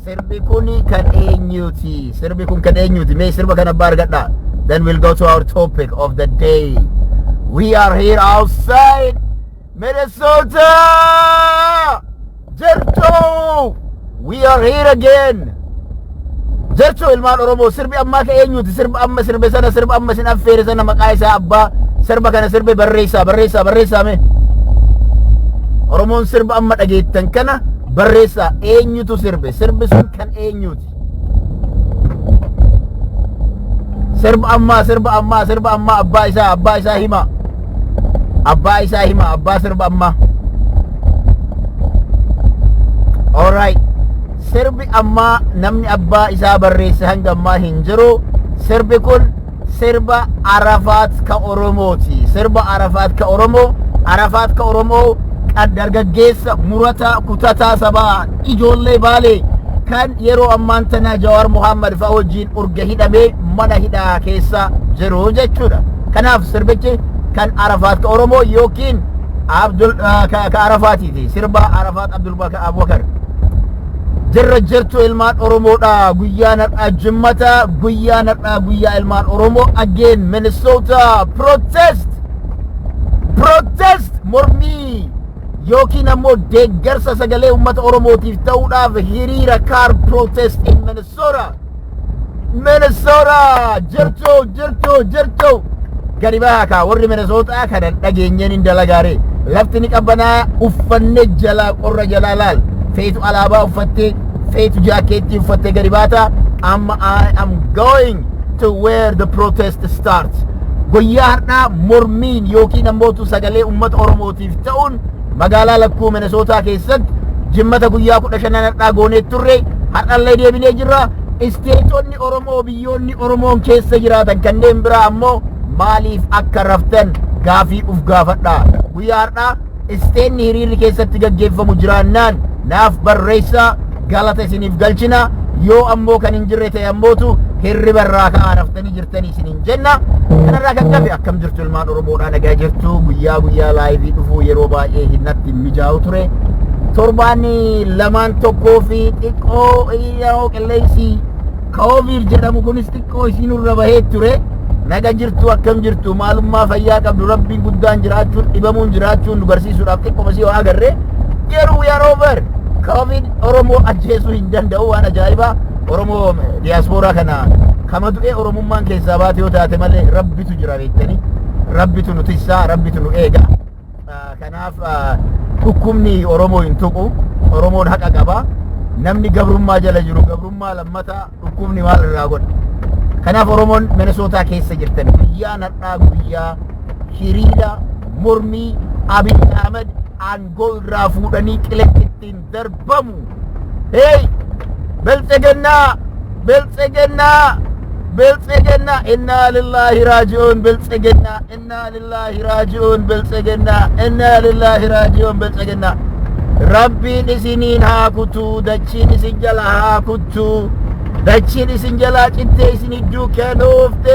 Sirbi kun kan eenyuti? Sirbi kun kan eenyuti? Mee sirba kana abbaa argadha. Then we'll go to our topic of the day. We are here outside Minnesota. Jirtu. We are here again. Jirtu, ilmaan Oromoo, sirbi ammaa ka eenyuti? Sirba amma sirbe sana, sirba amma sin affeere sana, maqaa isaa, abbaa sirba kana sirbe barreessaa, barreessaa, barreessaa mee. Oromoon sirba amma dhageettan kana barreessaa, eenyutu sirbe? Sirbi sun kan eenyuti? Sirba ammaa, sirba ammaa, sirba ammaa, abbaa isaa, abbaa isaa hima. Abbaa isaa hima, abbaa sirba ammaa. Alright. Sirbi ammaa namni abbaa isaa barreesse hanga ammaa hin jiru. Sirbi kun sirba Arafaat ka Oromooti. Sirba Arafaat ka Oromoo, Arafaat ka Oromoo kan dargaggeessa murataa kutataa sabaa ijoollee Baalee kan yeroo ammaan tana Jawaar Muhammad fa'a wajjin urga hidhamee mana hidhaa keessa jiru jechuudha. Kanaaf sirbichi kan Arafaat ka Oromoo yookiin Abdul ka Arafaatiiti. Sirba Arafaat Abdul Abubakar. Jirra, jirtu, ilmaan Oromoodha. Guyyaan har'aa Jimmata. Guyyaan har'aa guyyaa ilmaan Oromoo again Minnesota protest. Protest, mormii yookiin ammoo deeggarsa sagalee uummata Oromootiif ta'uudhaaf hiriira car protest in Minnesota. Minnesota, jirtu, jirtu, jirtu. Gadi bahaa kaa, warri Minnesota kana dhageenyeen hin dalagaare. Lafti ni qabbanaa, uffanne jalaa qorra jalaa laal. Feetu alaabaa uffattee, feetu jaakeettii uffattee gadi baata. Amma I am going to where the protest starts. Guyyaa har'aa mormiin yookiin ammootu sagalee uummata Oromootiif ta'uun magaalaa lakkuu Minnesota keessatti Jimmata guyyaa 15 har'aa goonee turre, har'allee deebinee jirra. Isteetonni Oromoo, biyyoonni Oromoon keessa jiraatan kanneen biraa ammoo maaliif akka raftan gaafii uf gaafadha. Guyyaa har'aa isteenni hiriirri keessatti gaggeeffamu jiraannaan naaf barreessaa, galata isiniif galchina. Yoo ammoo kan hin jirre ta'e ammootu hirriba irraa ka'aa, raftanii jirtanii isiniin jenna. Kanarraa kan qabe, akkam jirtu, ilmaan Oromoodhaa? Nagaa jirtu? Guyyaa guyyaa live dhufuu yeroo baay'ee hin natti mijaa'u ture. Torbaan lamaan tokkoo fi xiqqoo yeroo qilleensi COVID jedhamu kunis xiqqoo isinurra bahee ture. Naga jirtu? Akkam jirtu? Maalummaa fayyaa qabdu? Rabbiin guddaan jiraachuun, dhibamuun jiraachuun nu barsiisuudhaaf xiqqoo masii waa agarre. Garuu we are over. COVID Oromoo ajjeesuu hin danda'u, waan ajaa'ibaa. Oromoo diyaaspooraa kana kama du'ee Oromummaan keessaa baate yoo taate malee, Rabbitu jira beektanii. Rabbitu nu tissaa, Rabbitu nu eega. Kanaaf dhukkubni Oromoo hin tuqu. Oromoon haqa qaba. Namni gabrummaa jala jiru gabrummaa lammataa dhukkubni maal irraa godha? Kanaaf Oromoon Minnesota keessa jirtan, guyyaan har'aa guyyaa hiriira mormii Abiy Ahmed aangoo irraa fuudhanii qiletti ittiin darbamu. Hey! Biltsiginnaa! Biltsiginnaa! Biltsiginnaa! Innaa lillaahi raaji'uun, biltsiginnaa! Innaa lillaahi raaji'uun, biltsiginnaa! Innaa lillaahi raaji'uun, biltsiginnaa! Rabbiin isiniin haa kutuu, dachiin isin jala haa kuttuu, dachiin isin jalaa cittee isin idduu kennuufte.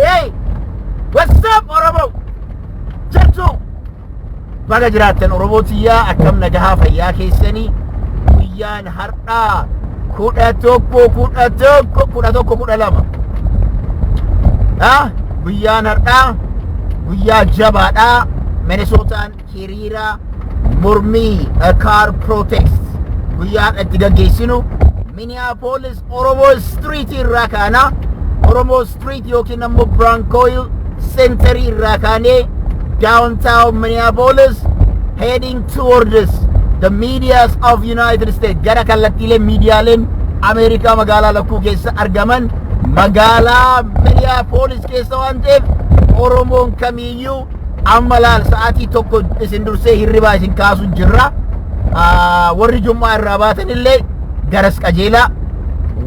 Hey! What's up, Oromoo? Jirtu? Baga jiraattan, Oromoo tiyyaa, akkam nagahaa, fayyaa keessanii? Guyyaan har'aa 11 11 11 12. Guyyaan har'aa guyyaa jabaadhaa. Minnesootaan hiriira mormii car protest guyyaa har'a itti gaggeessinu Minneapolis Oromoo Street irraa kaana. Oromoo Street yookiin ammoo Bronco Center irraa kaanee downtown Minneapolis, heading towards the medias of United States, gara kallattiilee miidiyaaleen Ameerikaa magaalaa lakkuu keessa argaman, magaalaa Minneapolis keessa waan ta'eef, Oromoon kamiiyyuu amma laal sa'aatii 1 isin dursee hirribaa isin kaasu jirra. Warri jummaa irraa baatan illee garas qajeelaa,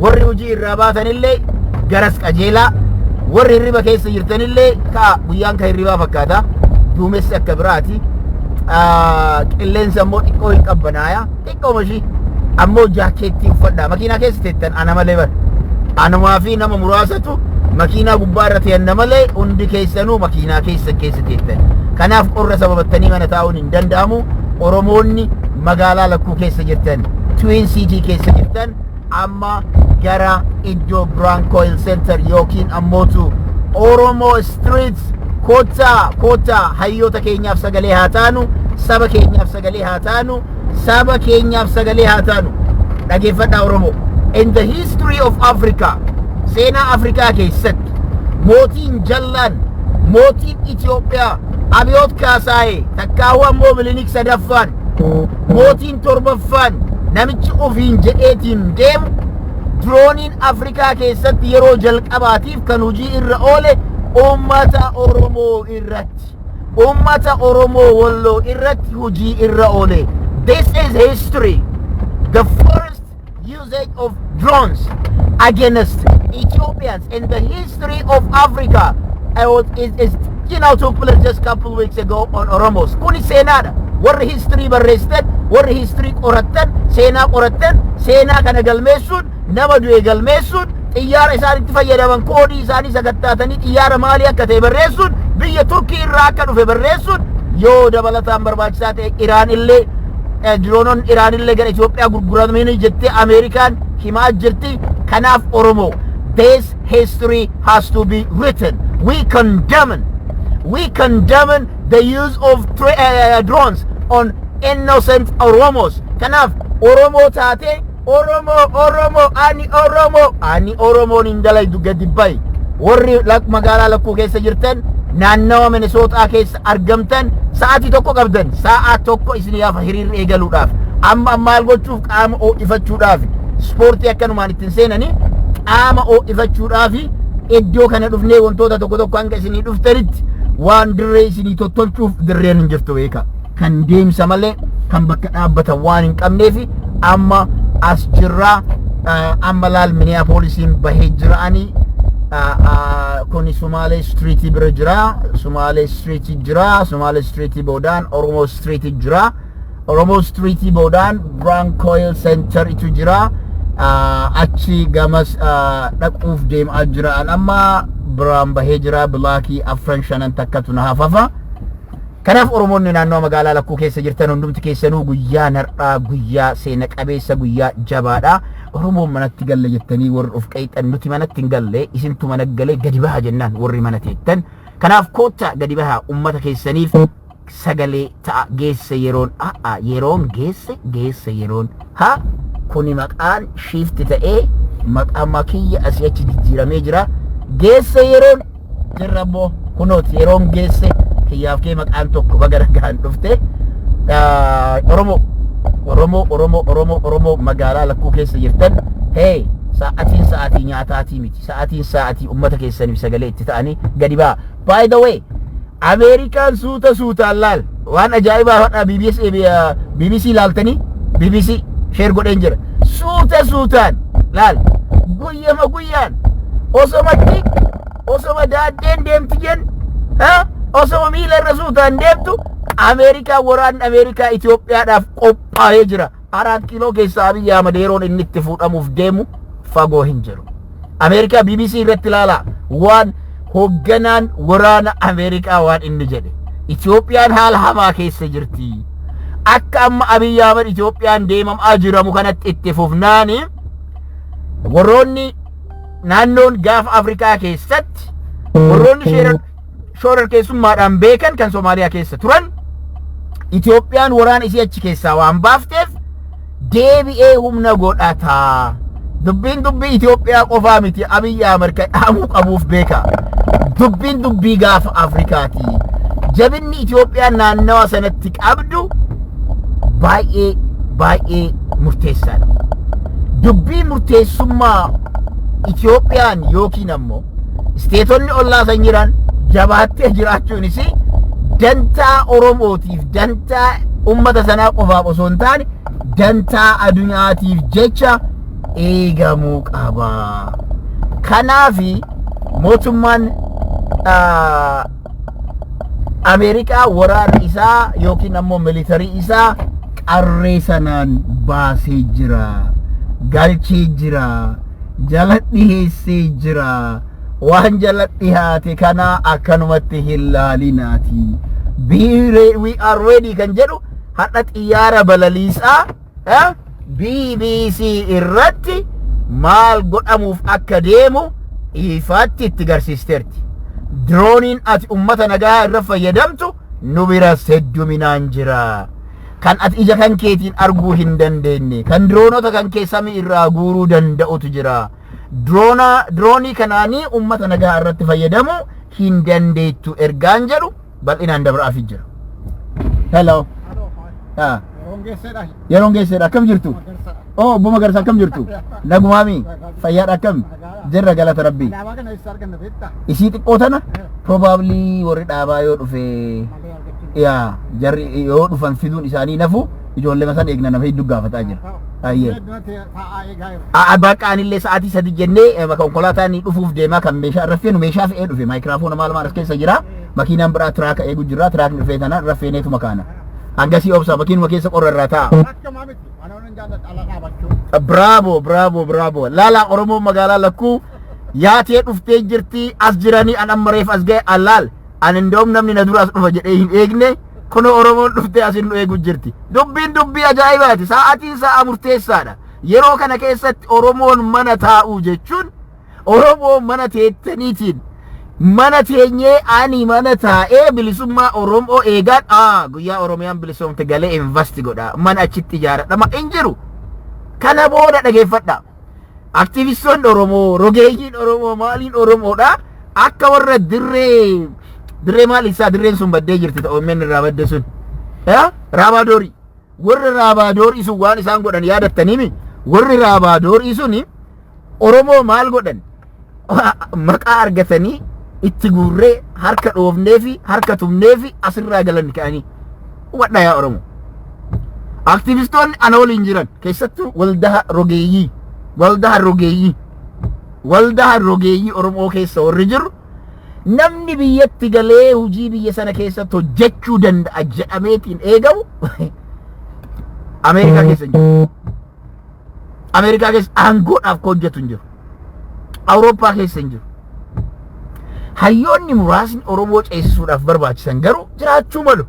warri hojii irraa baatan illee garas qajeelaa, warri hirriba keessa jirtan illee ka'a. Guyyaan ka hirribaa fakkaata. Duumessi akka biraati. Qilleensi ammoo xiqqoo hin qabbanaaya. Xiqqoo mashii ammoo jaakeettii uffadhaa. Makiinaa keessa teettan ana malee bara. Anumaa fi nama muraasatu makiinaa gubbaa irra tee'anna malee hundi keessanuu makiinaa keessa keessa teettan. Kanaaf qorra sababattanii mana taa'uun hin danda'amu. Oromoonni magaalaa lakkuu keessa jirtan, Twin City keessa jirtan, Amma gara iddoo Brian Coyle Center yookiin ammootu Oromo Streets kottaa, kottaa. Hayyoota keenyaaf sagalee haa taanu, saba keenyaaf sagalee haa taanu, saba keenyaaf sagalee haa taanu. Dhageeffadhaa Oromoo. In the history of Africa, seenaa Afrikaa keessatti mootiin jallaan, mootiin Itoophiyaa Abiyoot Kaasaayee takkaawuu ammoo Milinik sadaffaan, mootiin torbaffaan, namichi ofiin jedheetiin deemu, dirooniin Afrikaa keessatti yeroo jalqabaatiif kan hojii irra oole uummata Oromoo irratti, uummata Oromoo Walloo irratti hojii irra oole. This is history. The first usage of drones against Ethiopians in the history of Africa is took place just couple weeks ago on Oromos. Kuni seenaadha. Warri history barreessitan, warri history qorattan, seenaa qorattan, seenaa kana galmeessuun, nama du'e galmeessuun, xiyyaara isaan itti fayyadaman koodii isaanii sakattaatanii xiyyaara maalii akka ta'e barreessuun, biyya Turkii irraa akka dhufe barreessuun, yoo dabalataan barbaachisaa ta'e Iraan illee, diroonon Iraan illee gara Itoophiyaa gurguramanii jettee Ameerikaan himaa jirti. Kanaaf Oromoo, this history has to be written. We condemn the use of drones on innocent Oromos. Kanaaf Oromoo taatee, Oromoo, Oromoo, ani Oromoo, ani Oromoon hin dalaydu, gadi bayi. Warri magaalaa Lakkuu keessa jirtan, naannawa Minisootaa keessa argamtan, sa'aatii 1 qabdan. Sa'a 1 isin yaafa hiriirri eegaluudhaaf. Amma maal gochuuf? Qaama ho'ifachuudhaaf. Ispoortii akkanumaan ittiin seenanii qaama ho'ifachuudhaaf iddoo kana dhufnee wantoota tokko tokko hanga isinii dhuftanitti waan dirree isinii tottolchuuf. Dirreen hin jirtu beeka. Kan deemsa malee kan bakka dhaabbatan waan hin qabneef amma as jirraa. Amma laal, Minneapolisiin bahee jira'anii kuni Sumaalee Streetii bira jira. Sumaalee Streetii jira. Sumaalee Streetii boodaan Oromoo Streetii jira. Oromoo Streetii boodaan Brian Coyle Center itu jira. Achi gamas dhaquuf deemaa jira. An amma biraan bahee jira. Bilaakii afran shanan takkatu na hafafa. Kanaaf Oromoonni naannoo magaalaa Lakkuu keessa jirtan hundumti keessanuu, guyyaa har'aa guyyaa seena qabeessa, guyyaa jabaadha. Oromoon manatti galle jettanii warri of qeexan, nuti manatti hin galle, isintu mana galee. Gadi baha jennaan warri mana teettan. Kanaaf koottaa, gadi baha, ummata keessaniif sagalee ta'a. Geesse yeroon, a'a, yeroon geesse, geesse yeroon. Ha, kuni maqaan shift ta'ee maqaa makiyya asii achi jijjiiramee jira. Geesse yeroon jirra immoo kunooti, yeroon geesse. Kiyyaaf kee maqaan tokko, baga nagaan dhufte. Oromoo, Oromoo, Oromoo, Oromoo, Oromoo magaalaa Lakkuu keessa jirtan, hey, sa'atiin sa'atii nyaataatii miti, sa'atiin sa'atii ummata keessaniif sagalee itti ta'anii gadi ba'a. By the way, Ameerikaan suuta suutaan, laal, waan ajaa'ibaa hodhaa BBC, BBC laaltanii, BBC share godheen jira. Suuta suutaan laal, guyyama guyyaan osoma xiq osoma daaddeen deemti jennu, osoma miila irra suutaan deemtu, Ameerikaa, waraanni Ameerikaa Itoophiyaadhaaf qophaa'ee jira. 4 Kiiloo keessa Abiyyi Ahmad yeroon inni itti fuudhamuuf deemu fagoo hin jiru. Ameerikaa BBC irratti ilaalaa waan hoogganaan waraana Ameerikaa waan inni jedhe. Itoophiyaan haala hamaa keessa jirti. Akka amma Abiyyi Ahmad Itoophiyaan deemamaa jiramu kanatti itti fufnaani, warroonni naannoon gaafa Afrikaa keessatti warroonni shororkeessummaadhaan beekan kan Somaaliyaa keessa turan, Itoophiyaan waraana isii achi keessaa waan baafteef deebi'ee humna godhata. Dubbiin dubbii Itoophiyaa qofaa miti, Abiyyi Ahmad kan dhaamuu qabuuf beeka. Dubbiin dubbii gaafa Afrikaati. Jabinni Itoophiyaan naannawa sanatti qabdu baay'ee baay'ee murteessaadha. Dubbii murteessummaa Itoophiyaan yookiin ammoo isteetonni ollaa san jiran jabaattee jiraachuunis dantaa Oromootiif, dantaa ummata sanaa qofaaf osoo hin taane dantaa addunyaatiif jecha eegamuu qaba. Kanaafi mootummaan Ameerikaa waraana isaa yookiin ammoo militarii isaa qarree sanaan baasee jira. Galchee jira. Jala dhiheessee jira. Waan jala dhihaate kana akkanumatti hin laalinaati. We are ready kan jedhu hadha xiyyaara balaliisaa BBC irratti Maal godhamuuf akka deemu ifaatti itti garsiisteerti. Dirooniin ati ummata nagaa irra fayyadamtu nu biras hedduminaan jira. Kan ati ija kan keetiin arguu hin dandeenye, kan diroonota kan kee samii irraa guuruu danda'utu jira. Diroonii kanaanii ummata nagaa irratti fayyadamuu hin dandeettu ergaan jedhu bal'inaan dabra'aaf jira. Hello. Ah. Yeroon geesseedha. Akkam jirtu? Oh, obbo Magarsaa, akkam jirtu? Nagumaami? Fayyaadha, akkam? Jirra, galata Rabbii. Alaabaa kana eessa arganna beektaa? Isii xiqqoo tana probably warri dhaabaa yoo dhufe Malee argachuu. Yaa, jarri yoo dhufan fiduun isaanii nafu, ijoollee san eegna, nama hedduu gaafataa jira. Ayyee. Taa'aa eegaa jira. Bakka anillee sa'aatii 3 jennee konkolaataan dhufuuf deemaa, kan meeshaa irra feenu meeshaa fe'ee dhufe, maayikiraafoona maal maal as keessa jira. Makiinaan biraa tiraaka eegu jira, tiraakni dhufee tana irra feeneetuma kaana. Hangasii obsa, makiinuma keessa qorra irraa taa'a. Akka maa miti. Ana wannan jaalladha ala dhaabachuu. Bravo, bravo, bravo. Laala, Oromoo magaalaa lakkuu yaatee dhuftee jirti, as jiranii. An amma reef as ga'e allaal. An indoom namni na dura as dhufa jedhee hin eegne. Kunoo Oromoon dhuftee asin nu eegu jirti. Dubbiin dubbii ajaa'ibaati. Sa'aatiin sa'a murteessaadha. Yeroo kana keessatti Oromoon mana taa'uu jechuun, Oromoo mana teettaniitiin, mana teenyee, ani mana taa'ee bilisummaa Oromoo eegaan, guyyaa Oromiyaan bilisoomte galee invest godha, mana achitti ijaaradha ma hin jiru. Kana booda dhageeffadha. Aktivistoonni Oromoo, rogeeyyiin Oromoo, maaliin Oromoodha? Akka warra dirree maal isaa, dirreen sun baddee jirti, ta'u OMN irraa badde sun. Raabaadorii. Warri Raabaadorii sun waan isaan godhan yaadattaniimi? Warri Raabaadorii suni Oromoo maal godhan? Maqaa argatanii itti guurree, harka dhoofnee fi harka tumnee fi asirraa galan ka'anii. Hubadhaa yaa Oromoo. Aktivistoonni ana waliin jiran, keessattuu waldaa rogeeyyii Oromoo keessa warri jiru, namni biyyatti galee hojii biyya sana keessatti hojjechuu danda'a jedhameetiin eegamu Ameerikaa keessa hin jiru. Ameerikaa keessa aangoodhaaf ka hojjetu hin jiru. Awurooppaa keessa hin jiru. Hayyoonni muraasni Oromoo ceesisuudhaaf barbaachisan garuu jiraachuu malu.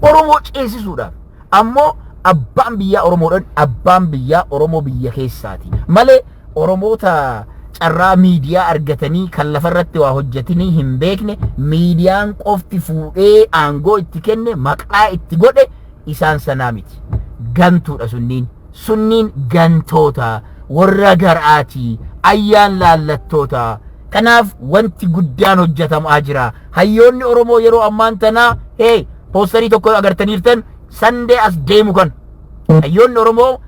Oromoo ceesisuudhaaf ammoo abbaan biyyaa Oromoodhaan, abbaan biyyaa Oromoo biyya keessaati. Malee Oromoota carraa miidiyaa argatanii kan lafarratti waa hojjetanii hin beekne, miidiyaan qofti fuudhee aangoo itti kenne, maqaa itti godhe, isaan sanaa miti. Gantuudha sunniin. Sunniin gantoota, warra garaati, ayyaan laallattoota. Kanaaf wanti guddaan hojjetamaa jira. Hayyoonni Oromoo yeroo ammaan tanaa, hey, poosterii tokko agartaniirtan Sunday as deemu kan. Hayyoonni Oromoo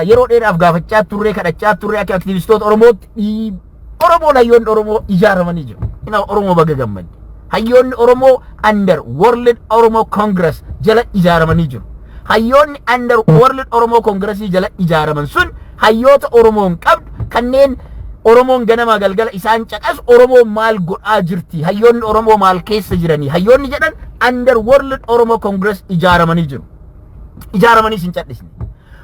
yeroo dheeraaf gaafachaa turre, kadhachaa turre, akka aktivistoota Oromootti Oromoon, hayyoonni Oromoo ijaaramanii jiru. Ina Oromoo baga gammadde. Hayyoonni Oromoo under World Oromo Congress jala ijaaramanii jiru. Hayyoonni under World Oromo Congress jala ijaaraman sun hayyoota Oromoon qabdu, kanneen Oromoon ganamaa galgala isaan caqas, Oromoon maal godhaa jirti, hayyoonni Oromoo maal keessa jiranii hayyoonni jedhan under World Oromo Congress ijaaramanii jiru. Ijaaramanii hin cadhisne.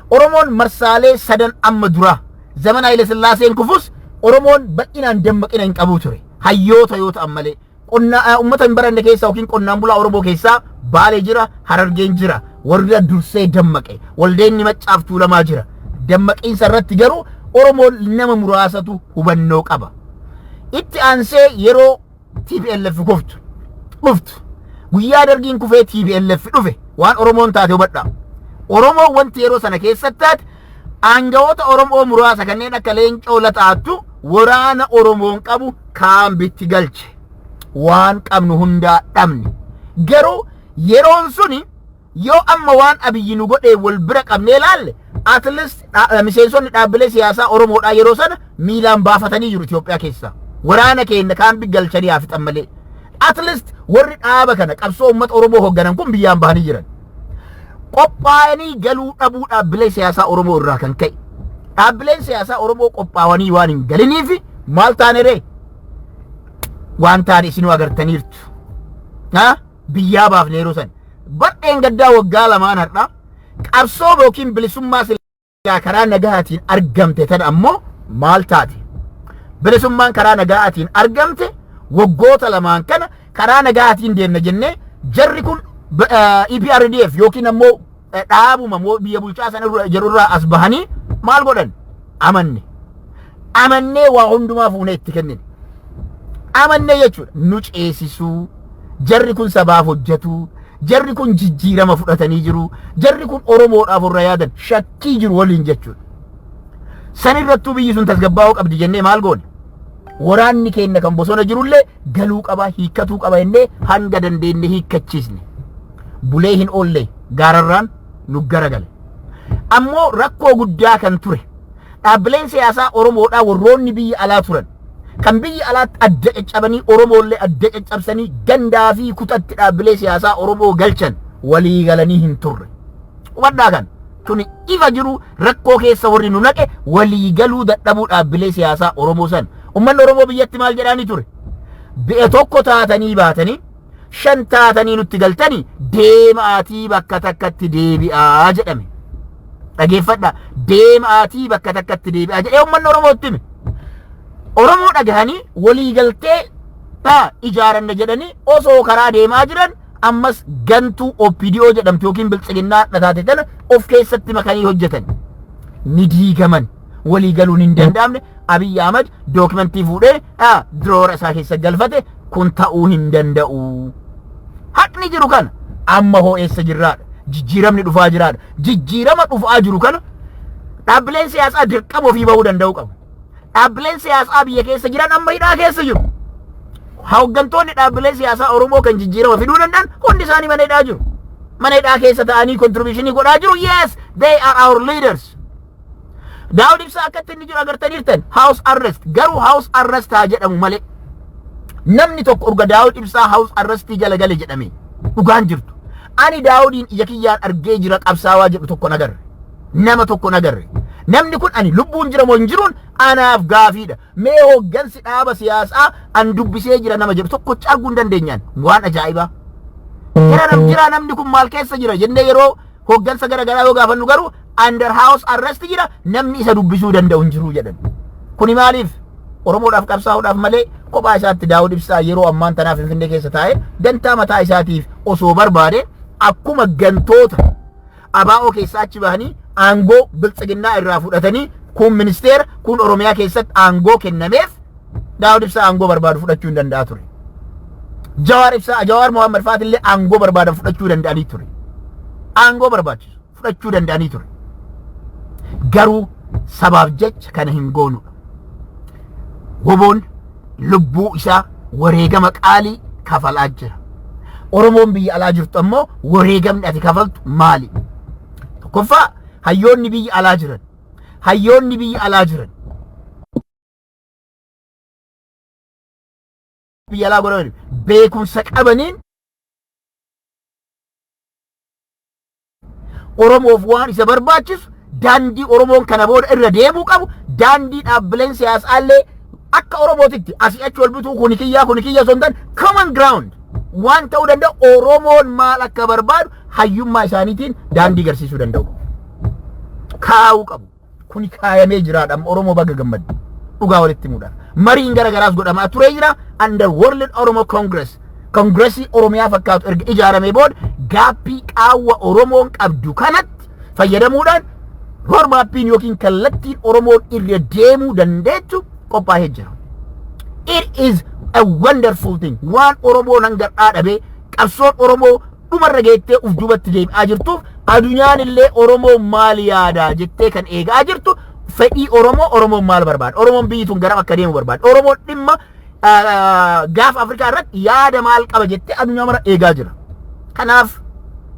Oromoon marsaalee sadan amma duraa zamana Haile Sillaaseen kufus Oromoon bal'inaan dammaqina hin qabu ture. Hayyoota yoo ta'an malee. Qonnaa uummata hin baranne keessaa yookiin qonnaan bulaa Oromoo keessaa Baalee jira, Harargeen jira. Warra dursee dammaqe. Waldeenni Maccaaf Tuulamaa jira. Dammaqiinsa irratti garuu Oromoon nama muraasatu hubannoo qaba. Itti aansee yeroo TPLF kuftu dhuftu, guyyaa Dargiin kufee TPLF dhufe, waan Oromoon taate hubadhaa. Oromoon wanti yeroo sana keessatti taate, aangawoota Oromoo muraasa kanneen akka Leencoo Lataattu waraana Oromoon qabu kaambitti galche. Waan qabnu hundaa dhabne. Garuu yeroon suni yoo amma waan Abiyyi nu godhee wal bira qabnee ilaalle, at least miseensonni dhaabbilee siyaasaa Oromoodhaa yeroo sana miilaan baafatanii jiru Itoophiyaa keessaa. Waraana keenya kaambi galchanii haa fixan malee. At least warri dhaaba kana, qabsoo uummata Oromoo hoogganan kun biyyaan bahanii jiran. Qophaa'anii galuu dhabuu dhaabbilee siyaasaa Oromoo irraa kan ka'e. Dhaabbileen siyaasaa Oromoo qophaa'anii waan hin galiniif maal taane ree? Waan taane isinuu agartaniirtu. Ha? Biyyaa baafne yeroo san. Badheen gaddaa waggaa 2n har'a qabsoo yookiin bilisummaa silaa karaa nagahaatiin argamte tan ammoo maal taate? Bilisummaan karaa nagahaatiin argamte waggoota 2n kana karaa nagahaatiin deemna jennee, jarri kun EPRDF yookiin ammoo dhaabuma biyya bulchaa sana jedhurraa as bahanii maal godhan? Amanne. Amannee waa hundumaa fuunee itti kennine. Amannee jechuudha. Nu ceesisuu, jarri kun sabaaf hojjetu, jarri kun jijjiirama fudhatanii jiru, jarri kun Oromoodhaaf warra yaadan shakkii jiru waliin jechuudha. Sanirrattuu biyyi sun tasgabbaa'uu qabdi jennee maal goone? Waraanni keenya kan bosona jirullee galuu qaba, hiikkatuu qaba jennee hanga dandeenye hiikkachiisne. Bulee hin oolle gaararraan nu garagale. Ammoo rakkoo guddaa kan ture, dhaabbileen siyaasaa Oromoodhaa warroonni biyya alaa turan, kan biyya alaatti adda caccabanii Oromoollee adda caccabsanii gandaa fi kutatti dhaabbilee siyaasaa Oromoo galchan walii galanii hin turre. Hubadhaa, kan tuni ifa jiru, rakkoo keessa warri nu naqe walii galuu dadhabuu dhaabbilee siyaasaa Oromoo san. Uummanni Oromoo biyyatti maal jedhaanii ture? Bi'a tokko taatanii baatanii, shan taatanii nutti galtanii, deemaatii bakka takkatti deebi'aa jedhame. Dhageeffadha, deemaatii bakka takkatti deebi'aa jedhee uummanni Oromootti hime. Oromoo dhagahanii walii galtee taa ijaaranna jedhanii osoo karaa deemaa jiran, ammas gantuu OPDO jedhamtu yookiin Biltsiginnaa taate tana of keessatti makanii hojjetan. Ni diigaman. Walii galuun hin danda'amne. Abiy Ahmad dookimentii fuudhee drawer isaa keessa galfate. Kun ta'uu hin danda'u. Haqni jiru kana amma hoo eessa jirraadha? Jijjiiramni dhufaa jiraadha. Jijjiirama dhufaa jiru kana dhaabbileen siyaasaa dirqama ofii bahuu danda'u qabu. Dhaabbileen siyaasaa biyya keessa jiran amma hidhaa keessa jiru. Hooggantoonni dhaabbilee siyaasaa Oromoo kan jijjiirama fiduu danda'an hundi isaanii mana hidhaa jiru. Mana hidhaa keessa ta'anii contribution godhaa jiru. Yes, they are our leaders. Daawud Ibsaa akkatti inni jiru agartaniirtan, house arrest. Garuu house arrest haa jedhamu malee, namni tokko urga Daawud Ibsaa house arrestii jala gale jedhame, dhugaan jirtu, ani Daawudiin ija kiyyaan argee jira qabsaawaa jedhu tokko nagarre. Nama tokko nagarre. Namni kun ani lubbuun jira moo hin jiruun anaaf gaafiidha. Mee hooggansi dhaaba siyaasaa an dubbisee jira nama jedhu tokkochi arguu hin dandeenyaan. Waan ajaa'ibaa. Jira nam jira, namni kun maal keessa jira jennee yeroo hooggansa gara garaa yoo gaafannu, garuu under house arrest jira, namni isa dubbisuu danda'u hin jiru jedhan. Kuni maaliif? Oromoodhaaf qabsaa'uudhaaf malee kophaa isaatti Daawud Ibsaa yeroo ammaan tanaaf Finfinnee keessa taa'ee dantaa mataa isaatiif osoo barbaade, akkuma gantoota ABO keessaa achi bahanii aangoo Biltsiginnaa irraa fudhatanii, kun ministeera, kun Oromiyaa keessatti aangoo kennameef, Daawud Ibsaa aangoo barbaadu fudhachuu hin danda'a ture. Jawaar Ibsaa, Jawaar Mohaammed faatillee aangoo barbaadan fudhachuu danda'anii ture. Aangoo barbaachisu fudhachuu danda'anii ture. Garuu sabaaf jecha kana hin goonudha. WBOn lubbuu isaa wareegama qaalii kafalaa jira. Oromoon biyya alaa jirtu ammoo wareegamni ati kafaltu maali? Tokkoffaa, hayyoonni biyya alaa jiran. Hayyoonni biyya alaa jiran. Biyya alaa godhan beekumsa qabaniin Oromoof waan isa barbaachisu, daandii Oromoon kana booda irra deemuu qabu, daandii dhaabbileen siyaasaallee akka Oromootitti asii achi wal bituu, kuni kiyyaa, kuni kiyya osoo hin taane, common ground waan ta'uu danda'u, Oromoon maal akka barbaadu hayyummaa isaaniitiin daandii garsiisuu danda'u. Kaa'uu qabu. Kuni kaayamee jiraadha. Amma Oromoo baga gammadde. Dhugaa walitti himuudhaaf. Mariin gara garaas godhamaa turee jira. Under World Oromo Congress. Kongiresii Oromiyaa fakkaatu erga ijaaramee booda, gaappii qaawwa Oromoon qabdu kanatti fayyadamuudhaan roadmapiin yookiin kallattiin Oromoon irra deemuu dandeettu qophaa'ee jira. It is a wonderful thing. Waan Oromoon hanga dhabee qabsoon Oromoo dhumarra geettee uf duubatti deebi'aa jirtuuf, addunyaan illee Oromoon maal yaadaa jettee kan eegaa jirtu, fedhii Oromoo, Oromoon maal barbaada? Oromoon biyyi tun garam akka deemu barbaada? Oromoon dhimma gaafa Afrikaa irratti yaada maal qaba jettee addunyaa mara eegaa jira. Kanaaf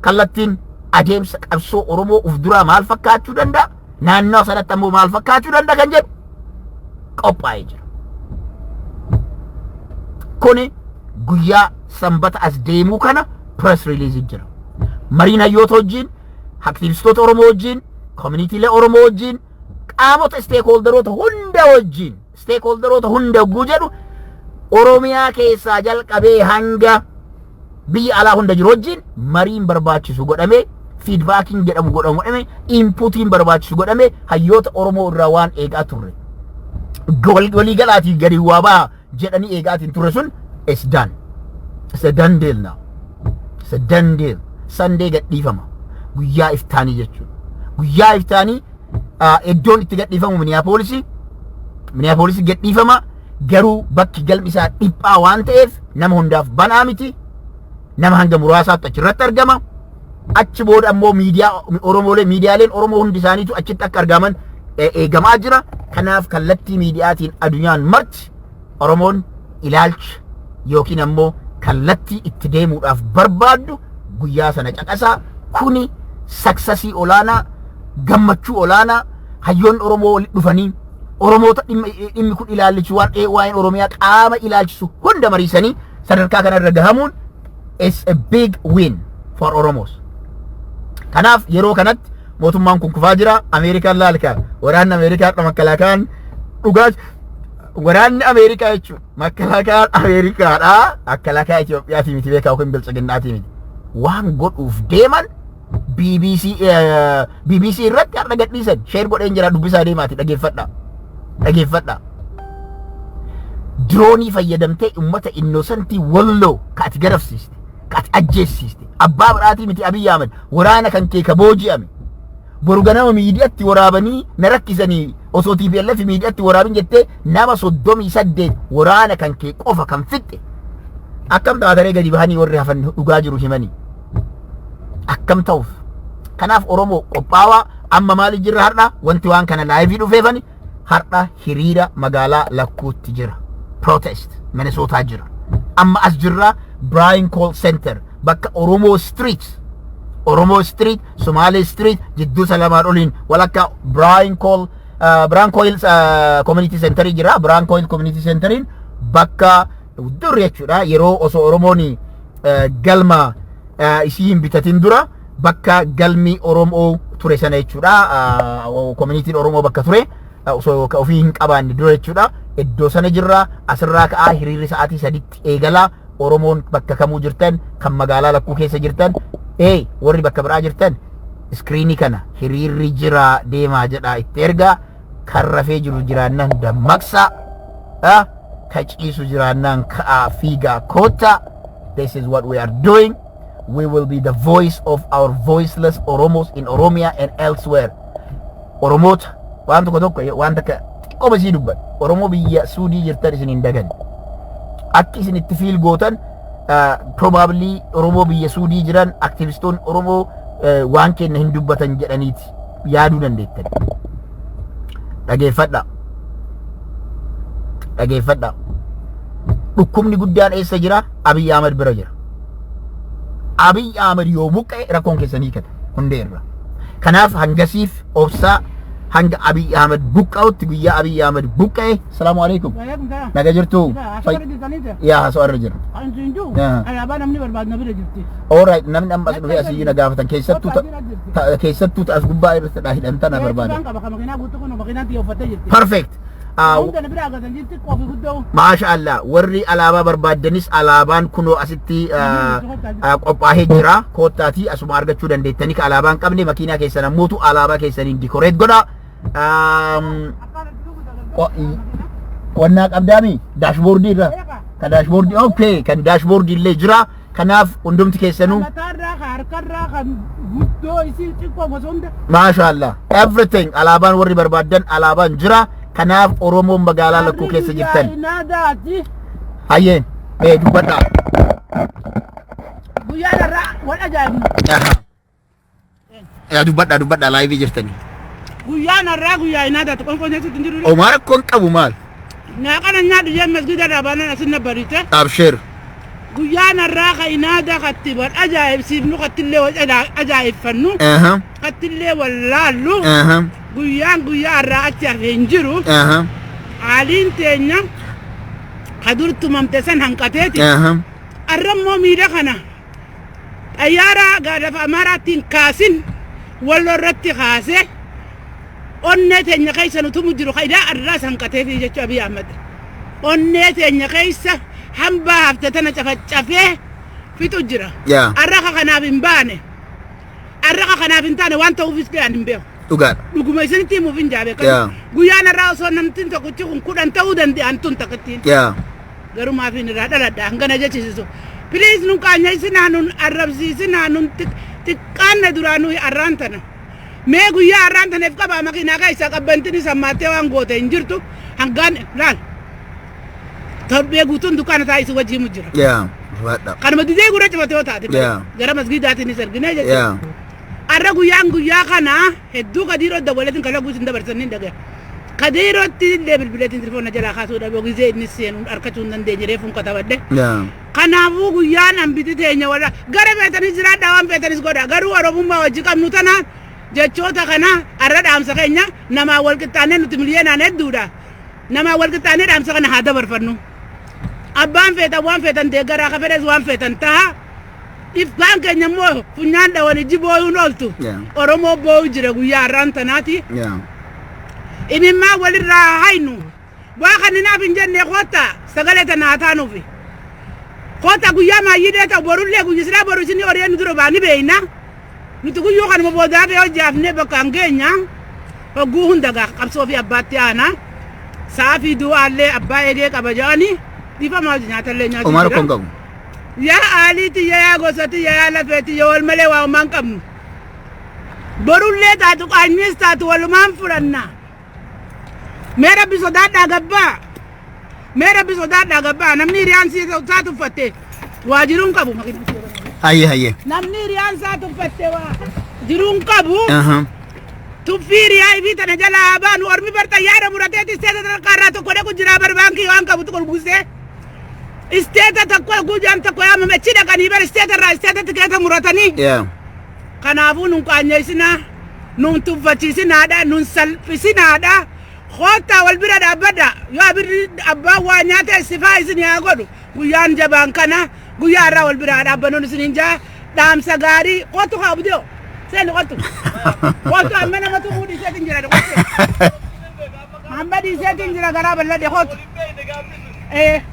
kallattiin adeemsa qabsoo Oromoo uf duraa maal fakkaachuu danda'a? Naannoo sanatti ammoo maal fakkaachuu danda'a kan jedhu qophaa'ee jira. Kuni guyyaa Sanbata as deemuu kana press release jira. Mariin hayyoota wajjin, aktivistoota Oromoo wajjin, communitylee Oromoo wajjin, qaamota stakeholderoota hunda wajjin, stakeholderoota hunda yogguu jedhu Oromiyaa keessaa jalqabee hanga biyya alaa hunda jiru wajjin mariin barbaachisu godhamee, feedbackiin jedhamu godhamee, inputiin barbaachisu godhamee, hayyoota Oromoo irraa waan eegaa turre. Waliigalaatii gadi waa ba'a jedhanii eegaatiin turre sun is done. It's a done deal now. It's a done deal. Sunday gadhiifama. Guyyaa iftaanii jechuudha. Guyyaa iftaanii iddoon itti gadhiifamu Minneapolis. Minneapolis gadhiifama, garuu bakki galmi isaa dhiphaa waan ta'eef nama hundaaf banaa miti. Nama hanga muraasaatu achirratti argama. Achi booda ammoo miidiyaa Oromoolee, miidiyaaleen Oromoo hundi isaaniitu achitti akka argaman eegamaa jira. Kanaaf kallattii miidiyaatiin addunyaan marti Oromoon ilaalcha yookiin ammoo kallattii itti deemuudhaaf barbaaddu guyyaa sana caqasaa. Kuni successii olaanaa, gammachuu olaanaa, hayyoonni Oromoo walitti dhufanii Oromoota dhimmi kun ilaalchisu, waan waa'een Oromiyaa qaama ilaalchisu hunda mariisanii sadarkaa kanarra gahamuun is a big win for Oromos. Kanaaf yeroo kanatti mootummaan kun kufaa jira. Ameerikaan laalka, waraanni Ameerikaa, makalaakaan dhugaa, waraanni Ameerikaa jechuudha. Makalaakaan Ameerikaadha. Makalaakaa Itiyoophiyaatii miti beekaa, yookiin biltsiginnaatii miti. Waan godhuuf deeman BBC irratti har'a gadhiisan, share godheen jira, dubbisaa deemaati dhageeffadha. Dhageeffadha. Diroonii fayyadamtee uummata innocentii Walloo ka ati garafsiiste, ka ati ajjeessiiste, abbaa biraatii miti, Abiyyi Ahmed, waraana kan kee ka booji'ame. Boru ganama miidiyaatti waraabanii na rakkisanii, osoo TPLF miidiyaatti waraabin jettee nama 38 waraana kan kee qofa kan fixxe. Akkam taataree gadi bahanii warri hafan dhugaa jiru himanii? Akkam ta'uuf? Kanaaf Oromoo qophaawaa. Amma maali jirra har'a? Wanti waan kana liveii dhufeefani, har'a hiriira magaalaa Lakkuutti jira. Protest Minnesota jira. Amma as jirra, Brian Coyle Center, bakka Oromoo Street. Oromoo Street, Somali Street jidduu salamaan oliin walakka Brian Coyle Brian Coyle Community Center jira. Brian Coyle Community Centeriin bakka dur jechuudha, yeroo osoo Oromoon galma isii hin bitatin dura bakka galmi Oromoo ture sana jechuudha. Communityn Oromoo bakka ture osoo ofii hin qabaanne dura jechuudha. Iddoo sana jirra. Asirraa ka'aa hiriirri sa'aatii 3tti eegalaa. Oromoon bakka kamuu jirtan, kan magaalaa Lakkuu keessa jirtan, ee warri bakka biraa jirtan, screenii kana hiriirri jira deemaa jedhaa itti ergaa. Kan rafee jiru jiraannaan dammaqsaa, ka ciisu jiraannaan ka'aa fiigaa koottaa. This is what we are doing. We will be the voice of our voiceless Oromos in Oromia and elsewhere. Oromoota waan tokko tokko, waan takka xiqqoo sii dubban, Oromoo biyya Suudii jirtan isin hin dagan. Akki isin itti feel gootan, probably Oromoo biyya Suudii jiran aktivistoonni Oromoo waan kenna hin dubbatan jedhaniiti yaaduu dandeettan. Dhageeffadha. Dhageeffadha. Dhukkubni guddaan eessa jira? Abiy Ahmed bira jira. Abiy Ahmed yoo buqqa'e rakkoon keessanii kata hundeerra. Kanaaf hangasiif obsaa, hanga Abiy Ahmed buqqa'utti, guyyaa Abiy Ahmed buqqa'e. Salaamu alaikum. Naga jirtu? Yaa, haasoo irra jira. Alaabaa namni barbaadu na bira jirti. Alright, namni amma as dhufee asii na gaafatan, keessattuu as gubbaa irratti hidhamtan na barbaada. Qaba kan makiinaa guutuu kun makiinaan xiyyeeffattee jirti. Perfect. Hunda na bira argatan jirti, qofi guddoo. Maasha Allah, warri alaabaa barbaaddanis alaabaan kunoo asitti qophaa'ee jira. Koottaatii asuma argachuu dandeettanii. Ka alaabaan qabne makiinaa keessan ammuutu alaabaa keessaniin decorate godha. Qonnaa qabdaami dashboardii irra. Kan dashboardii, okay, kan dashboardii illee jira. Kanaaf hundumti keessanuu Mataarraa kan harkarraa kan guddoo isii xiqqoo gosa hunda. Maasha Allah. Everything, alaabaan warri barbaaddan alaabaan jira. Kanaaf Oromoon magaalaa Lakkuu keessa jirtan. Naadaati. Hayyeen mee dubbadhaa. Guyyaan irraa wal ajaa'ibnu. Yaa, dubbadhaa, dubbadhaa, liveii jirtanii. Guyyaan irraa guyyaa inaadaati, qonqoon keessatti hin jiru. Omaa rakkoon qabu maal? Naaqana nyaadhu jee masgida irraa baanaan asin na bariite. Abshir. Guyyaan irraa ka inaada katti wal ajaa'ibsiifnu, kattillee wal ajaa'ibfannu, kattillee wal laallu. Guyyaan guyyaa irraa achi hafee hin jiru. Haaliin teenya ka dur tumamte san hanqateeti. Arrammoo miila kana xayyaara lafa Amaaraattiin kaasin Walloo irratti kaase, onnee teenya keessa nu tumu jiru ka idaa arraas hanqateefi jechuu Abiy Ahmed. Onnee teenya keessa hambaa hafte tana cafacafee fixu jira. Arra ka kanaaf hin baane. Arra ka kanaaf hin taane waan ta'uufis ta'an hin beeku. Dhugaadha. Dhuguma isinitti himuuf hin jaabe. Guyyaan irraa osoo namtiin tokkichi kun 10 ta'uu danda'an tun takkittiin. Garuu maafiin irraa dhaladha hangana jechisiisu. Please, nun qaanyeessinaa, nun arrabsiisinaa, nun xiqqaanna duraa nuyi arraan tana. Mee guyyaa har'aan taneef qabaa makiinaa keessa qabbantiin sammaattee waan goote hin jirtu hangaan laal. Torbee guutuun dukkaana taa'ee wajjin himu jira. Yaa. Ulfaadha. Kanuma didee gurra cimate yoo taate. Yeah. Gara masgiidaatiinis argine jechuudha. Yaa. Arra guyyaan guyyaa kana hedduu kadiiroo dawwaleetiin kala guutuun dabarsanii dhagaye. Kadiirootti illee bilbileetiin telefoona jalaa kaasuu dhabe gizee inni seenuun harkachuu hin dandeenye reefuun katabadhe. Yaa. Kanaafuu guyyaan hambiti teenya wala gara feetanis jiraadhaa waan feetanis godha garuu Oromummaa wajji qabnu tanaan jechoota kana arra dhaamsa keenya namaa wal qixxaannee nuti miliyoonaan hedduudha. Namaa wal qixxaannee dhaamsa kana haa dabarfannu. Abbaan feetan waan feetan deeggaraa ka fedhes waan feetan taha. Ifkaan keenya immoo funyaan dhawan ijji booyuun ooltu. Yeah. Oromoo booyu jira guyyaa har'aan tanaati. Yaa. Imimmaa walirraa haynu. Waa kan hinaaf hin jenne koota sagalee tana haa taanuufi. Koota guyyaa maayyidee ta'u borullee guyyaa silaa boru isinii horii nu dura baani beeyna. Nuti guyyuu kanuma boodaa ta'e hojjaafnee bakka hin geenya. Hogguu hunda gaa qabsoo fi abbaatti aana. Saafii du'aallee abbaa eegee qaba jedhanii dhiifama hojii nyaatallee nyaachuu Omaa jira. rakkoon qabu. Yaa aalii tiyya yaa gosa tiyya yaa lafee tiyya wal malee waa homaan qabnu. Borullee taatu qaanyiis taatu walumaan fudhanna. Mee rabbi sodaadhaa gabbaa. Mee rabbi sodaadhaa gabbaa namni hiriyaan isaa tuffatte waa jiruun qabu. Hayyee hayyee. Namni hiriyaan isaa tuffatte waa jiruun qabu. Aha. Tuffii hiriyaa ifii tana jala haa baanu ormi bar xayyaara murateeti isteeta sadarkaa tokko dhaqu jira bar baankii waan qabu qulqullise. Isteeta tokko guujaan tokko yaamame achi dhaqanii bar isteeta irraa isteeta tikeeta muratanii. Yaa. Kanaafuu nun qaanyeessinaa, nun tuffachiisinaadha, nun salphisinaadha. Koottaa wal bira dhaabbadha. Yoo abirri abbaan waa nyaate sifaa isin haa godhu. Guyyaan jabaan kana guyyaa irraa wal bira dhaabbannuun isin hin jaa. Dhaamsa gaarii kootu haa abdoo. Seeni kootu. Kootu amma namatu fuudhiseetiin jira kootu. Amma dhiiseetiin jira garaa bal'adhe kootu.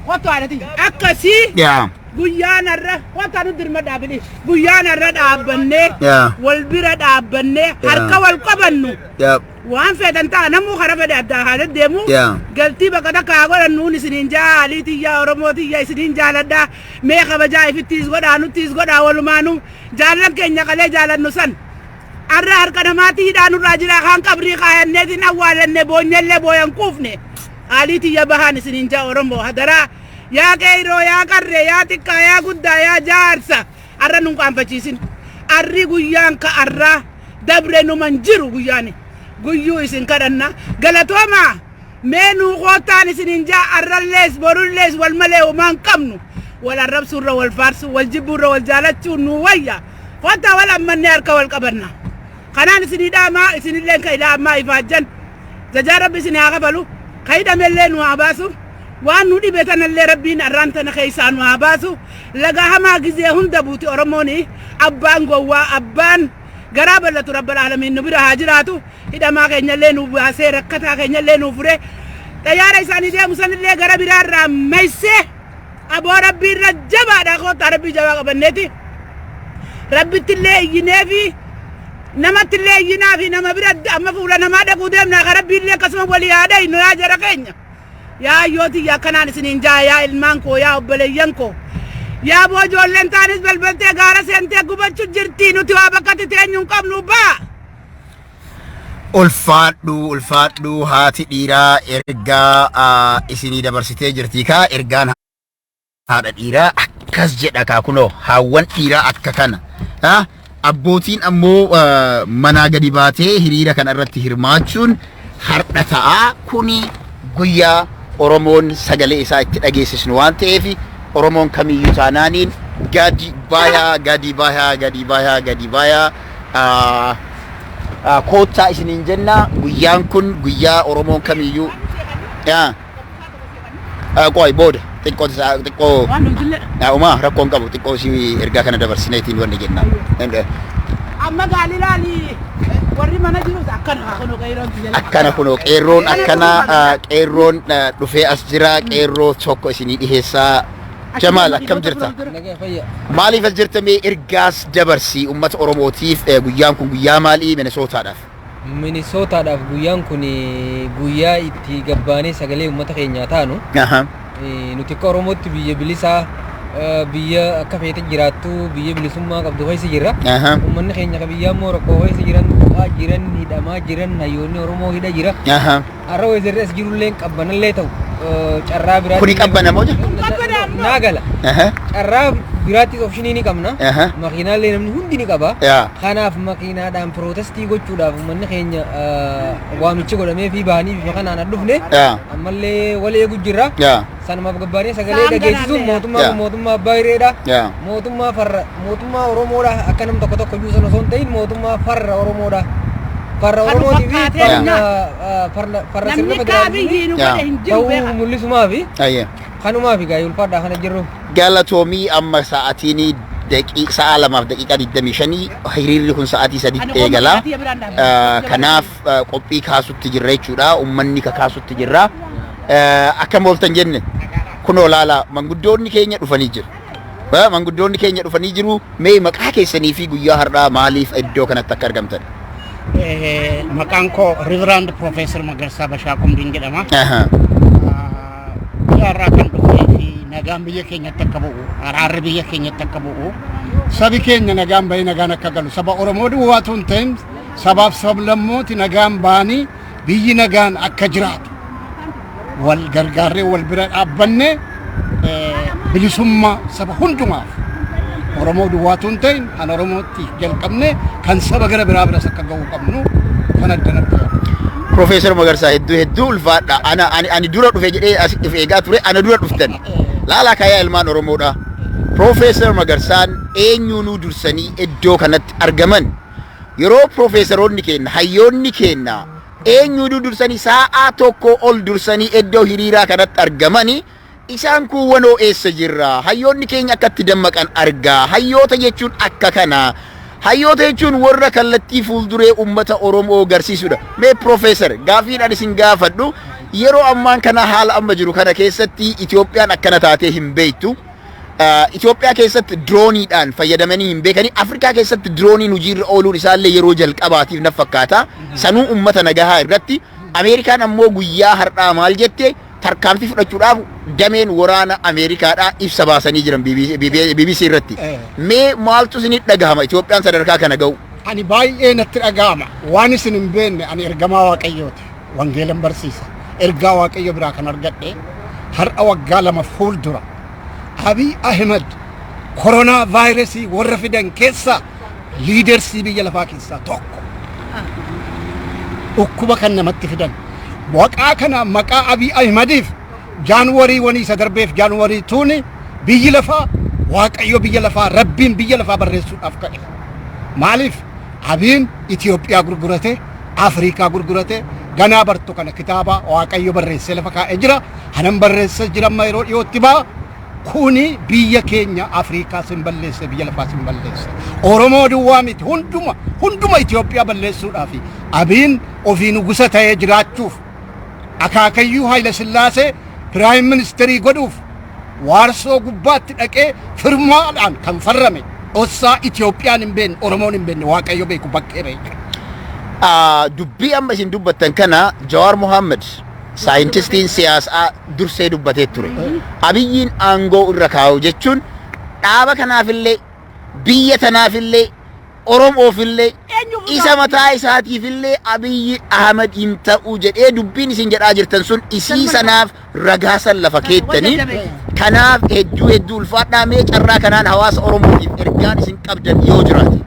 Kootu haadhati. Akkasii. Yaa. Guyyaan har'a wanta nu dirma dhaabine guyyaan har'a dhaabbannee Yaa. wal bira dhaabbannee harka wal qabannu Yaa. waan feetan ta'a namuu karaa fedhe addaa haa deddeemu Yaa. galtii bakka takka haa godhannuun isiniin jaa haalii tiyyaa Oromoo tiyya isiniin jaaladhaa mee kabajaa ifittiis godhaa nuttiis godhaa walumaanuu jaallan keenya qalee jaalannu san har'a harka namaatii hidhaa nurraa jira kaan qabrii kaayanneetiin awwaalanne boonyellee booyan kuufne haalii tiyya bahaan isiniin jaa Oromoo hadaraa yaa qeyroo yaa qarree yaa xiqqaa yaa guddaa yaa jaarsa har'a nun qaanfachiisin arri guyyaan ka arraa dabre numan jiru guyyaani guyyuu isin kadhanna galatoomaa mee nuu koottaan isiniin jaa arrallees borullees wal malee homaan qabnu wal arrabsuurra wal faarsuu wal jibbuurra wal jaalachuu nuu wayya koottaa wal ammannee harka wal qabanna kanaan isinii dhaamaa isinilleen ka ilaa ammaa ifaajjan jajaa rabbi isin haa kafalu ka hidhamellee nu haa baasu waan nu dhibe tanallee rabbiin arraan tana keessaa nu haa baasu laga hamaa gizee hunda buuti Oromoon abbaan gowwaa abbaan garaa bal'atu rabbal aalamiin nu bira haa jiraatu hidhamaa keenyallee nu baasee rakkataa keenyallee nu fure xayyaara isaanii deemu sanillee gara biraarraa meessee aboo rabbii irra jabaadha koottaa rabbii jabaa qabanneeti rabbittillee iyyineefi namattillee iyyinaa fi nama bira amma fuula namaa dhaquu deemnaa ka rabbiillee akkasuma walii haa dhaynu yaa jara keenya. Yaa ayyootiyya akkanaan isiniin jaa yaa ilmaan koo yaa obboleeyyan koo. Yaa boo ijoolleen taanis balbaltee gaara seentee gubachuu jirti nuti waa bakkatti teenyu hin qabnu baa. Ulfaadhu ulfaadhu haati dhiiraa ergaa isinii dabarsitee jirti kaa ergaan haadha dhiiraa akkas jedha kaa kunoo haawwan dhiiraa akka kana. Ha? Abbootiin ammoo manaa gadi baatee hiriira kana irratti hirmaachuun har'a ta'a. Kuni guyyaa Oromoon sagalee isaa itti dhageessisnu waan ta'eef Oromoon kamiyyuu taanaaniin gadi bayaa gadi bayaa gadi bayaa gadi bayaa koottaa isiniin jenna guyyaan kun guyyaa Oromoon kamiyyuu yaa qoy booda xiqqoo xiqqoo Waan dhugdillee. Umaa rakkoon qabu xiqqoo si ergaa kana dabarsineetiin wanni jenna. Amma gaali laali warri mana jirus akkana kunoo qeerroon tiyya. Akkana kunoo qeerroon akkana qeerroon dhufee as jira qeerroo tokko isinii dhiheessaa. Jamaal akkam jirta? Nagaa fayya. Maaliif as jirta mee ergaas dabarsii uummata Oromootiif guyyaan kun guyyaa maalii Minisootaadhaaf? Minisootaadhaaf guyyaan kun guyyaa itti gabbaanee sagalee uummata keenyaa taanu. Nuti akka Oromootti biyya bilisaa Biyya akka feete jiraattu, biyya bilisummaa qabdu keessa jirra. Uummanni keenya ka biyyaa immoo rakkoo keessa jiran, du'aa jiran, hidhamaa jiran, hayyoonni Oromoo hidha jira. Har'a weezarri as jirullee qabbanallee ta'u carraa biraatti. Kuni qabbana moo jira? Qabbana ammoo. Naa gala. Carraa biraattis option ni qabna. Makiinaallee namni hundi ni qaba. Kanaaf makiinaadhaan protest gochuudhaaf uummanni keenya waamichi godhamee fi bahanii bifa kanaan as dhufne ammallee wal eegu jirra. Sanumaaf gabbaanee sagalee Saam dhageessisuun ganaallee. Mootummaa kun mootummaa abbaa hireedha. Mootummaa farra mootummaa Oromoodha. Akka nam tokko tokko juusan osoo hin ta'in, mootummaa farra Oromoodha. Farra Kan Oromootii fi fakkaatee farra sirna Namni federaalizimii kaabiyyi nu godhe hin jiru ta'uu beeka. mul'isumaafi kanumaafi gaa'ee ulfaadhaa kana jirru. Galatoomii. Amma sa'aatiin sa'a 2:25, hiriirri kun sa'aatii 3tti Ani eegala. qofa biraan dhaabba. Kanaaf qophii kaasutti jirra jechuudha. Uummanni kakaasutti jirra. Akkam ooltan jenne, kunoo laala, manguddoonni keenya dhufanii jiru. Manguddoonni keenya dhufanii jiru. Mee maqaa keessanii fi guyyaa har'aa maaliif iddoo kanatti akka argamtan? Maqaan koo Reverend Professor Magarsaa Bashaa Qumbiin jedhama. Guyyaa har'aa kan dhufee fi nagaan biyya keenyatti akka bu'u, araarri biyya keenyatti akka bu'u, sabi keenya nagaan bahee nagaan akka galu, saba Oromoo duwwaatu hin ta'in, sabaaf sablammooti nagaan bahanii biyyi nagaan akka jiraatu wal gargaarree wal bira dhaabbanne, bilisummaa saba hundumaaf, Oromoo duwwaatu hin ta'in, kan Oromootti jalqabne kan saba gara biraa biras akka ga'uu qabnu kan addanatti yaadu. Profeesar Magarsaa, hedduu hedduu ulfaadha. Ana ani dura dhufe jedhee as dhufe eegaa ture, ana dura dhuftan. Laalaa kaayaa ilmaan Oromoodha. Profeesar Magarsaan eenyuunuu dursanii iddoo kanatti argaman. Yeroo profeesaroonni keenya, hayyoonni keenya eenyuunuu dursanii sa'aa 1 ol dursanii iddoo hiriiraa kanatti argamani, isaan kuuwwanoo eessa jirra? Hayyoonni keenya akkatti dammaqan argaa. Hayyoota jechuun akka kana. Hayyoota jechuun warra kallattii fuulduree uummata Oromoo agarsiisudha. Mee Profeesar, gaafiidhaan isin gaafadhu, yeroo ammaan kana haala amma jiru kana keessatti Itoophiyaan akkana taatee hin beektu. Itoophiyaa keessatti dirooniidhaan fayyadamanii hin beekanii. Afrikaa keessatti dirooniin hojiirra ooluun isaallee yeroo jalqabaatiif na fakkaata. Sanuu uummata nagahaa irratti. Ameerikaan ammoo guyyaa har'aa maal jette? Tarkaanfii fudhachuudhaaf dameen waraana Ameerikaadhaa ibsa baasanii jiran BBC irratti. Mee maaltu isinitti dhagahama Itoophiyaan sadarkaa kana ga'u? Ani baay'ee natti dhaga'ama. Waan isin hin beekne, ani ergamaa Waaqayyooti. Wangeelan barsiisa. Ergaa Waaqayyo biraa kan argadhe har'a waggaa 2 fuuldura. Abiy Ahmed koronaa vaayirasii warra fidan keessaa leaders biyya lafaa keessaa tokko. Dhukkuba kan namatti fidan. Waqaa kana maqaa Abiy Ahmediif January 1 isa darbeef January 2 biyyi lafaa, Waaqayyo biyya lafaa, Rabbiin biyya lafaa barreessuudhaaf ka'e. Maaliif? Abiin Itoophiyaa gurgurate, Afrikaa gurgurate, ganaa bartu kana kitaaba Waaqayyo barreessee lafa kaa'ee jira. Hanan barreessee jira, amma yeroo dhiyootti ba'a. Kuni biyya keenya Afrikaa sin balleesse, biyya lafaa sin balleesse. Oromoo duwwaa miti, hunduma hunduma Itoophiyaa balleessuudhaaf Abiin ofii nugusa ta'ee jiraachuuf, akaakayyuu Haayila Sillaasee prime minister godhuuf Waarsoo gubbaatti dhaqee firmaadhaan kan farrame dhossaa Itoophiyaan hin beekne, Oromoon hin beekne, Waaqayyo beeku bakkee beeka. Dubbii amma isin dubbattan kana Jawaar Mohaammed, saayintistiin siyaasaa, dursee dubbatee ture. Abiyyiin aangoo irra kaa'u jechuun dhaaba kanaafillee, biyya tanaafillee, Oromoofillee, isa mataa isaatiifillee Abiyyi Ahmad hin ta'u jedhee, dubbiin isin jedhaa jirtan sun isii sanaaf ragaa san lafa keettanii. Kanaaf hedduu hedduu ulfaadhaa. Mee carraa kanaan hawaasa Oromootiif ergaan isin qabdan yoo jiraate.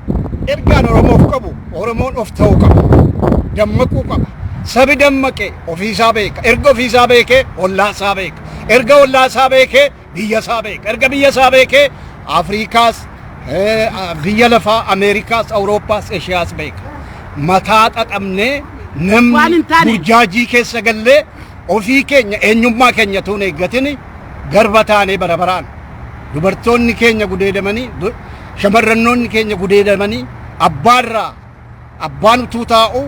Ergaan Oromoof qabu, Oromoon of ta'uu qaba. Dammaquu qaba. Sabi dammaqe ofiisaa beeka. Erga ofiisaa beekee ollaasaa beeka. Erga ollaasaa beekee biyya isaa beeka. Erga biyya isaa beekee Afrikaas, biyya lafaa, Ameerikaas, Awurooppaas, Eshiyaas beeka. Mataa xaxamnee Waan namni hin taane. burjaajii keessa gallee ofii keenya eenyummaa keenya tuun eeggatini garba taanee bara baraan dubartoonni keenya gudeedamanii, shamarrannoonni keenya gudeedamanii, abbaarraa abbaan utuu taa'u,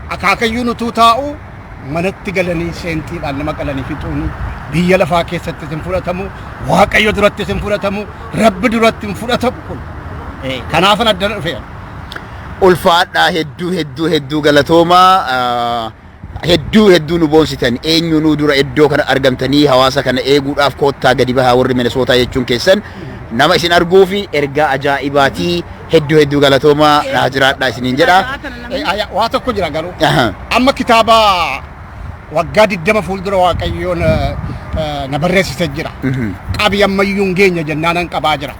akaakayyuun utuu taa'u manatti galanii seentiidhaan nama qalanii fixuun biyya lafaa keessatti hin fudhatamu, Waaqayyo duratti hin fudhatamu, Rabbi duratti hin fudhatamu kun. Kanaafan addana dhufe. Ulfaadhaa, hedduu hedduu hedduu galatoomaa. Hedduu hedduu nu boonsitan. Eenyunuu dura iddoo kana argamtanii hawaasa kana eeguudhaaf koottaa gadi bahaa warri Minesootaa jechuun keessan. Nama isin arguu fi ergaa ajaa'ibaatii, hedduu hedduu galatoomaa, naa jiraadhaa isiniin jedha. Waa tokko jira garuu. Amma kitaaba waggaa 20 fuuldura Waaqayyoon na barreessise jira. Qabi, ammayyuu hin geenye jennaanan qabaa jira.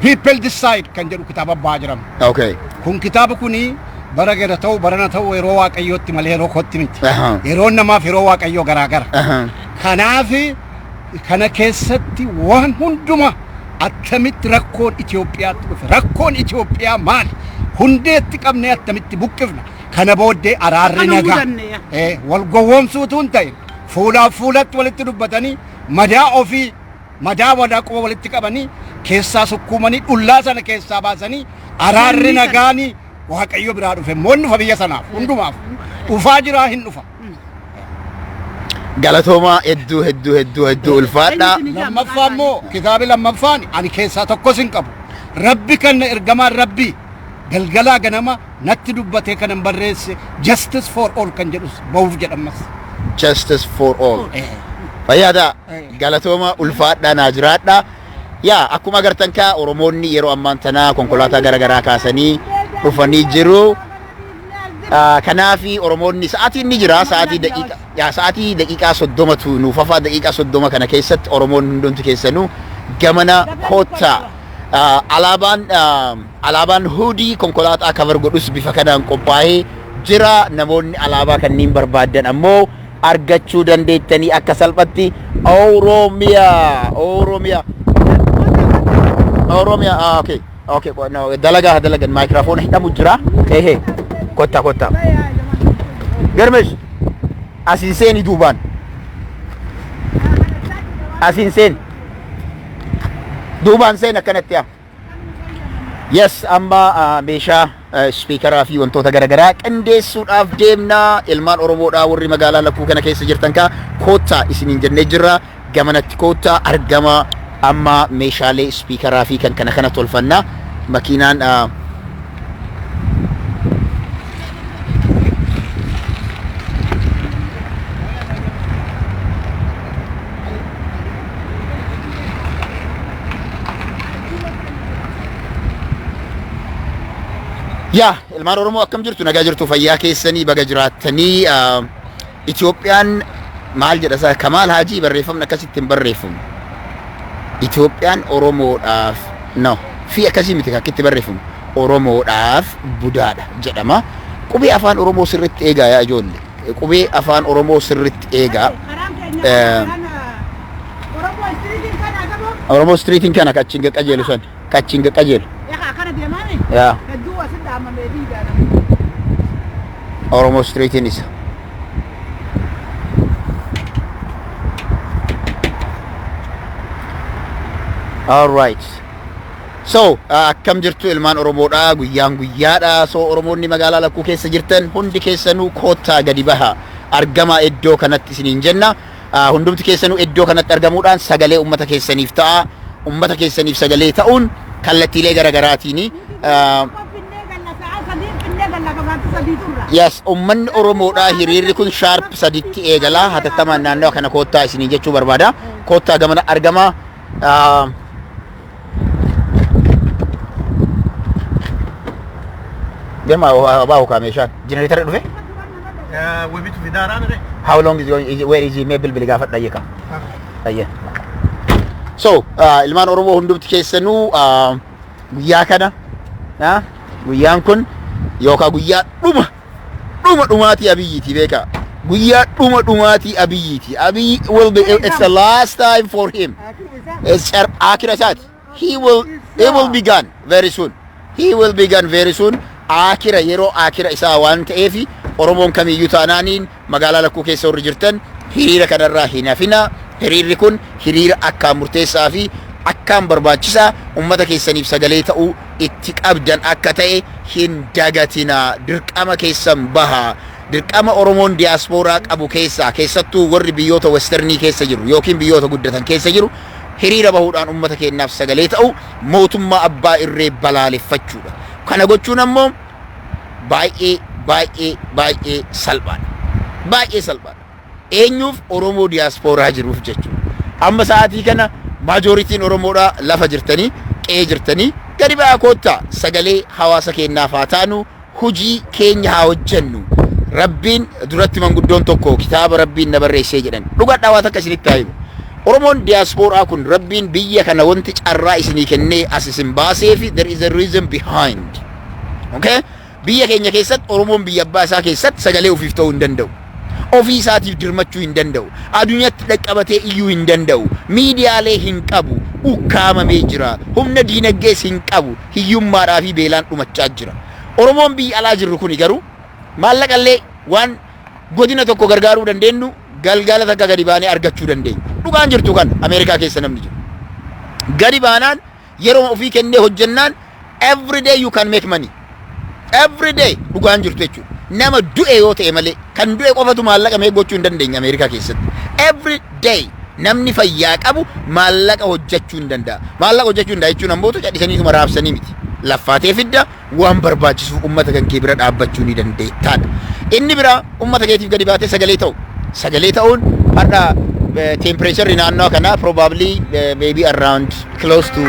People Decide kan jedhu kitaaba ba'aa jira. Kun kitaaba kuni bara gara ta'u barana ta'u yeroo Waaqayyootti malee yeroo kootti miti. Yeroo namaaf yeroo Waaqayyoo garaa gara. Kanaaf kana keessatti waan hunduma, attamitti rakkoon Itoophiyaatti dhufe, rakkoon Itoophiyaa maali, hundeetti qabnee attamitti buqqifna, kana booddee araarri Akka nu nagaa mudanne yaa. Wal gowwoomsuutu hin ta'in, fuulaaf fuulatti walitti dubbatanii, madaa ofii madaa wadaa quba walitti qabanii keessaa sukkuumanii, dhullaa sana keessaa baasanii, araarri Jannii sana. nagaanii Waaqayyo biraa dhufe immoo hin dhufa, biyya sanaaf hundumaaf dhufaa jiraa, hin dhufa. Galatoomaa, hedduu hedduu hedduu hedduu ulfaadhaa. Lammaffaa immoo kitaabi lammaffaan ani keessaa tokkos hin qabu. Rabbi kan na ergamaan Rabbi galgalaa ganama natti dubbatee kanan barreesse Justice for All kan jedhus bahuuf jedhamas. Justice for All. Fayyaada, galatooma, ulfaadhaa, naa jiraadhaa. Yaa, akkuma agartan kaa, Oromoonni yeroo ammaan tanaa konkolaataa gara garaa kaasanii dhufanii jiru. Kanaafi Oromoonni sa'aatiin ni jira, sa'aatii daqiiqa yaa sa'aatii daqiiqaa 30tu nuuf hafaa. Daqiiqaa 30 kana keessatti Oromoonni hundumti keessanuu gamana koottaa. Alaabaan hoodie konkolaataa cover godhus bifa kanaan qophaa'ee jira. Namoonni alaabaa kanneen barbaaddan ammoo argachuu dandeettanii akka salphatti. Oromiyaa, Oromiyaa, Oromiyaa. Ah, okay, no, dalagaa dalagan maayikiraafoona hidhamu jira. Ehe, kotta kotta. Garmesh, asiin seeni, duubaan asiin seeni, duubaan seen akkanatti yaa. Yes, amma meeshaa speakeraa fi wantoota garaagaraa qindeessuudhaaf deemna. Ilmaan Oromoodhaa warri magaalaa lakkuu kana keessa jirtan kaa koottaa isiniin jennee jirra. Gamanatti koottaa argama. Amma meeshaalee speakeraa fi kan kana kana tolfanna. Makiinaan Yaa ilmaan Oromoo, akkam jirtu? Nagaa jirtu? Fayyaa keessanii? Baga jiraattanii. Itoophiyaan maal jedha isaa Kamaal Haajii, barreeffamni akkasitti hin barreeffamu. Itoophiyaan Oromoodhaaf no fi akkasii miti kan akkitti barreeffamu, Oromoodhaaf budaadha jedhama. Qubee afaan Oromoo sirriitti eegaa yaa ijoollee. Qubee afaan Oromoo sirriitti eegaa. Karaan keenya karaan Oromoo Streetiin kana agamoo. Oromoo Streetiin kana kachiin qajeelu san, kachiin qajeelu. Yaa, akkana deemaani. Yaa. Hedduu asitti dhaamamee diidaa. Oromoo Streetiin isa. All right. So, akkam jirtu ilmaan Oromoodha? Guyyaan guyyaadha. So, Oromoonni magaalaa lakkuu keessa jirtan hundi keessanuu koottaa gadi baha. Argamaa iddoo kanatti isiniin jenna. Hundumti keessanuu iddoo kanatti argamuudhaan sagalee uummata keessaniif ta'a. Uummata keessaniif sagalee ta'uun kallattiilee garaagaraatiin Finnee galla, sa'a 3 finnee galla, fagaatu sadii turra. Yes, uummanni Oromoodha, hiriirri kun sharp 3tti eegala. Hatattamaan naannawa kana koottaa isinii jechuu barbaada. Koottaa gamana argama. Deema baahu kaa, meeshaan. Jenereetara dhufe? Wabitu fidaaraan re. How long is going? Where is he? Mee bilbili gaafadha ayyee kaa. Ayyee. So, ilmaan Oromoo hundumti keessanuu, guyyaa kana, guyyaan kun yookaan guyyaa dhuma dhuma dhumaatii Abiyyiiti beekaa. Guyyaa dhuma dhumaatii Abiyyiiti. Abiy will be, it's the last time for him. It's akira isaati. He will be gone very soon. He will be gone very soon. Akira, yeroo akira isaa waan ta'eef, Oromoon kamiyyuu taanaaniin magaalaa lakkuu keessa warri jirtan hiriira kanarraa hin hafina. Hiriirri kun hiriira akkaan murteessaa fi akkaan barbaachisaa, ummata keessaniif sagalee ta'uu itti qabdan akka ta'e hin dagatina. Dirqama keessan baha. Dirqama Oromoon diyaaspooraa qabu keessaa, keessattuu warri biyyoota westernii keessa jiru yookiin biyyoota guddatan keessa jiru, hiriira bahuudhaan ummata keenyaaf sagalee ta'u, mootummaa abbaa irree balaaleffachuudha. Kana gochuun ammoo baay'ee baay'ee baay'ee salphaadha. Baay'ee salphaadha. Eenyuuf? Oromoo diyaaspooraa jiruuf jechuudha. Amma sa'aatii kana majorityn Oromoodhaa lafa jirtanii Qe'ee jirtanii gadi ba'aa, koottaa sagalee hawaasa keenyaaf haa taanu, hojii keenya haa hojjennu. Rabbiin duratti manguddoon tokko kitaaba Rabbiin na barreessee jedhan. Dhugadhaa, waa takka isinitti haa himu. Oromoon diyaaspooraa kun Rabbiin biyya kana wanti carraa isinii kennee as isin baasee fi there is a reason behind. Okay? Biyya keenya keessatti Oromoon biyya abbaa isaa keessatti sagalee ofiif ta'uu hin danda'u. Ofii isaatiif dirmachuu hin danda'u. Addunyaatti dhaqqabatee iyyuu hin danda'u. Miidiyaalee hin qabu. Ukkaamamee jira. Humna diinagdees hin qabu. Hiyyummaadhaa fi beelaan dhumachaa jira. Oromoon biyya alaa jirru kuni garuu maallaqallee waan godina tokko gargaaruu dandeenyu galgala takka gadi baanee argachuu dandeenya. Dhugaan jirtu kan Ameerikaa keessa namni jiru. Gadi baanaan, yeroo ofii kennee hojjennaan, every day you can make money. Every day, dhugaan jirtu jechuudha. Nama du'e yoo ta'e malee, kan du'e qofatu maallaqa mee gochuu hin dandeenye Ameerikaa keessatti. Every day namni fayyaa qabu maallaqa hojjechuu hin danda'a. Maallaqa hojjechuu hin danda'a jechuun ammoo cadhisaniituma raabsanii miti. Laffaatee fidda, waan barbaachisuuf uummata kan kee bira dhaabbachuu ni dandeettaadha. Inni biraa uummata keetiif gadi baatee sagalee ta'u. Sagalee ta'uun har'a temperature naannoo kanaa probably maybe around close to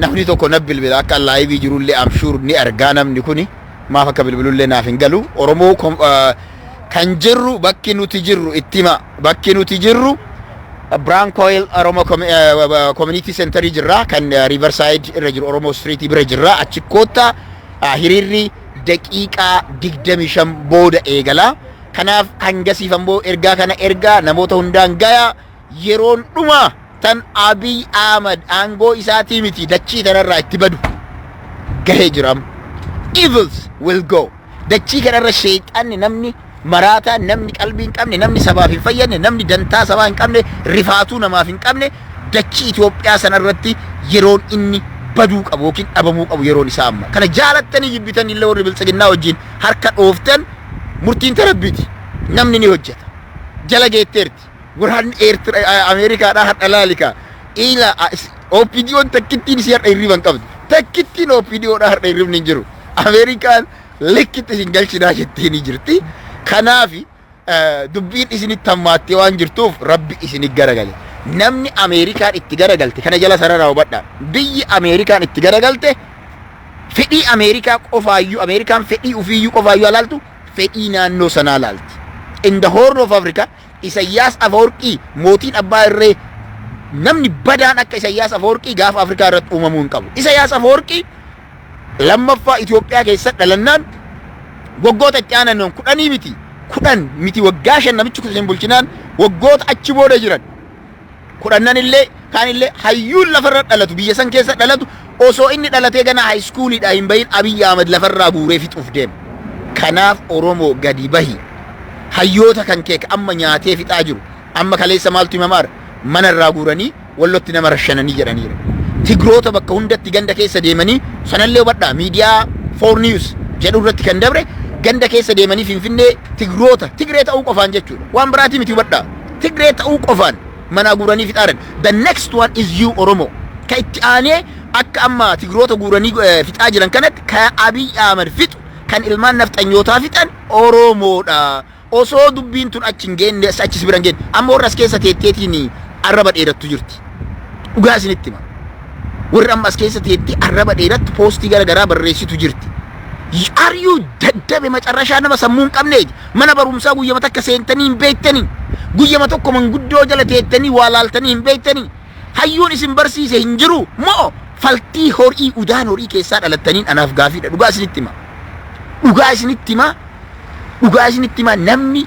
namni tokko na bilbila, akka live jirullee I'm sure ni argaa. Namni kuni maaf akka bilbilullee naaf hin galu. Oromoo kan jirru, bakki nuti jirru itti hima. Bakki nuti jirru Brown Coil Oromo Community Center jirra, kan Riverside irra jiru, Oromo Street bira jirra. Achi koottaa, hiriirri daqiiqaa 25 booda eegala. Kanaaf hangasiif ammoo ergaa kana ergaa namoota hundaan gaya. Yeroon dhuma tan Abiy Ahmad aangoo isaatii miti dachii tanarraa itti badu gahee jira. Evils will go. Dachii kanarra sheexanni, namni maraataa, namni qalbii hin qabne, namni sabaaf hin fayyadne, namni dantaa sabaa hin qabne, rifaatuu namaaf hin qabne, dachii Itoophiyaa sanarratti yeroon inni baduu qabu yookiin dhabamuu qabu yeroon isaa amma. Kana jaalattanii jibbitan illee, warri biltsiginnaa wajjin harka dhooftan, murtiin tarabbiiti. Namni ni hojjeta. Jala geetteerti. Waraanni Eertiraa Ameerikaadhaa har'a laalika. Ila OPDO'n takkittiin isii har'a hirriba hin qabdu. Takkittiin OPDOdhaa har'a hirribni hin jiru. Ameerikaan likkitti isin galchinaa jettee ni jirti. Kanaafi dubbiin isinitti hammaattee waan jirtuuf Rabbi isinit garagale. Namni Ameerikaan itti garagalte kana jala sararaa hubadhaa. Biyyi Ameerikaan itti garagalte fedhii Ameerikaa qofaayyuu, Ameerikaan fedhii ofiiyyuu qofaayyuu alaaltu, fedhii naannoo sanaa laalti. In the Horn of Africa, Isayyaas Afawarqii mootiin abbaa irree, namni badaan akka Isayyaas Afawarqii gaafa Afrikaa irratti uumamuu hin qabu. Isayyaas Afawarqii lammaffaa Itoophiyaa keessa dhalannaan waggoota itti aanan 10 miti, 10 miti, waggaa 5 namichi kun bulchinaan, waggoota achi booda jiran 10n illee kaan illee, hayyuun lafarra dhalatu, biyya san keessa dhalatu, osoo inni dhalatee gana high schoolidha hin bahin, Abiy Ahmed lafarraa guuree fixuuf deema. Kanaaf Oromoo, gadi bahi. Hayyoota kan kee amma nyaatee fixaa jiru. Amma kaleessa maaltu himamaara? Manarraa guuranii Wallotti nama rashananii jedhaniira. Tigroota bakka hundatti ganda keessa deemanii, sanallee hubadhaa, miidiyaa Four News jedhu irratti kan dabre, ganda keessa deemanii Finfinnee Tigroota Tigree ta'uu qofaan jechuudha. Waan biraatii miti, hubadhaa. Tigree ta'uu qofaan manaa guuranii fixaaran. The next one is you, Oromo. Ka itti aanee akka amma Tigroota guuranii fixaa jiran kanatti ka Abiy Ahmed fixu, kan ilmaan nafxanyootaa fixan Oromoodha. Osoo dubbiin tun achi hin geenne, achi si bira hin geenne, amma warra as keessa teetteetiin arraba dheerattu jirti. Dhugaa isinitti hima. Warri amma as keessa teettee arraba dheerattu, poostii gara garaa barreessitu jirti. Are you daddabe macarrashaa nama sammuu hin qabne? Mana barumsaa guyyama takka seentanii hin beektanii? Guyyama tokko manguddoo jala teettanii waa laaltanii hin beektanii? Hayyuun isin barsiise hin jiru moo faltii horii udaan horii keessaa dhalattaniin anaaf gaafiidha. Dhugaa isinitti hima. Dhugaa isinitti hima. Dhugaa isinitti hima, namni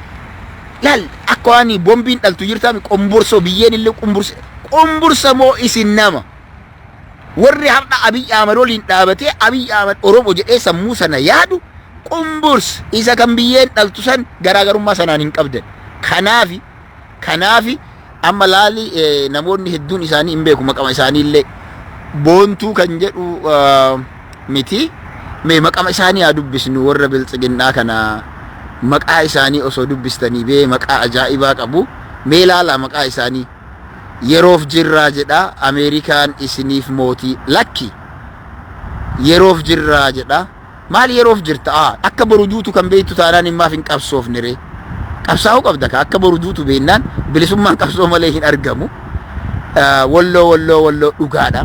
laal akka waan bombiin dhaltu jirtaami, qomborsoo biyyeen illee qumbursa qumbursa moo isin nama? Warri har'a Abiy Ahmad waliin dhaabatee Abiy Ahmad Oromoo jedhee sammuu sana yaadu, qumburs isa kan biyyeen dhaltu san garaagarummaa sanaan hin qabdan. Kanaafi amma laali, namoonni hedduun isaanii hin beeku maqama isaanii illee. Boontuu kan jedhu miti. Mee maqama isaanii haa dubbisnu, warra biltsiginnaa kana maqaa isaanii osoo dubbistanii bee maqaa ajaa'ibaa qabu. Mee laalaa maqaa isaanii. Yeroof jirraa jedha, Ameerikaan isiniif mootii lakki. Yeroof jirraa jedha. Maal yeroof jirta? Akka boru duutu kan beektu taanaan himmaaf hin qabsoofne ree. Qabsaa'uu qabda ka akka boru duutu beennaan, bilisummaan qabsoo malee hin argamu. Walloo, Walloo, Walloo, dhugaadha.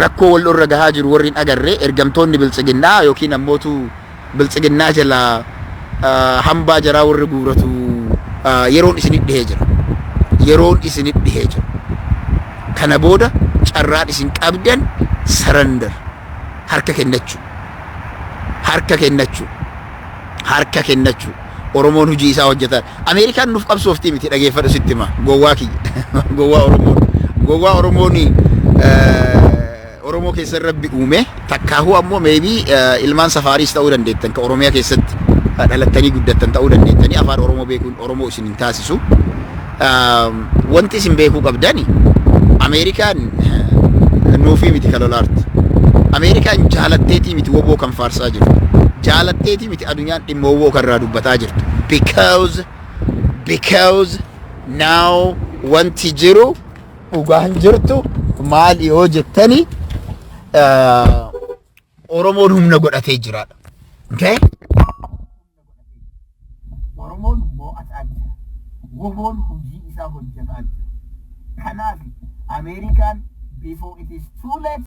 Rakkoo Walloo irra gahaa jiru warri hin agarree ergamtoonni Biltsiginnaa yookiin ammootu Biltsiginnaa jala hambaa jaraa warri guuratu, yeroon isinit dhihee jira. Yeroon isinit dhihee jira. Kana booda carraan isin qabdan surrender, harka kennachuu. Harka kennachuu. Harka kennachuu. Oromoon hojii isaa hojjetaa. Ameerikaan nuuf qabsooftii miti, dhageeffadhu, sitti hima. Gowwaa kiyya. Gowwaa Oromoon. Gowwaa Oromoon Oromoo keessa Rabbi uume takkaahuu ammoo maybe ilmaan safaariis ta'uu dandeettan, ka Oromiyaa keessatti dhalattanii guddattan ta'uu dandeettanii, afaan Oromoo beekuun Oromoo isin hin taasisu. Wanti isin beekuu qabdani, Ameerikaan nuufii miti ka lolaarti. Ameerikaan jaalatteetii miti WBO kan faarsaa jirtu. Jaalatteetii miti addunyaan dhimma WBO kan irraa dubbataa jirtu. Because now wanti jiru, dhugaan jirtu maal yoo jettani, Oromoon humna godhatee jiraadha. Okay? Oromoon mo'ataa jira. WBOn hojii isaa hojjetaa jira. Kanaaf Ameerikaan before it is too late.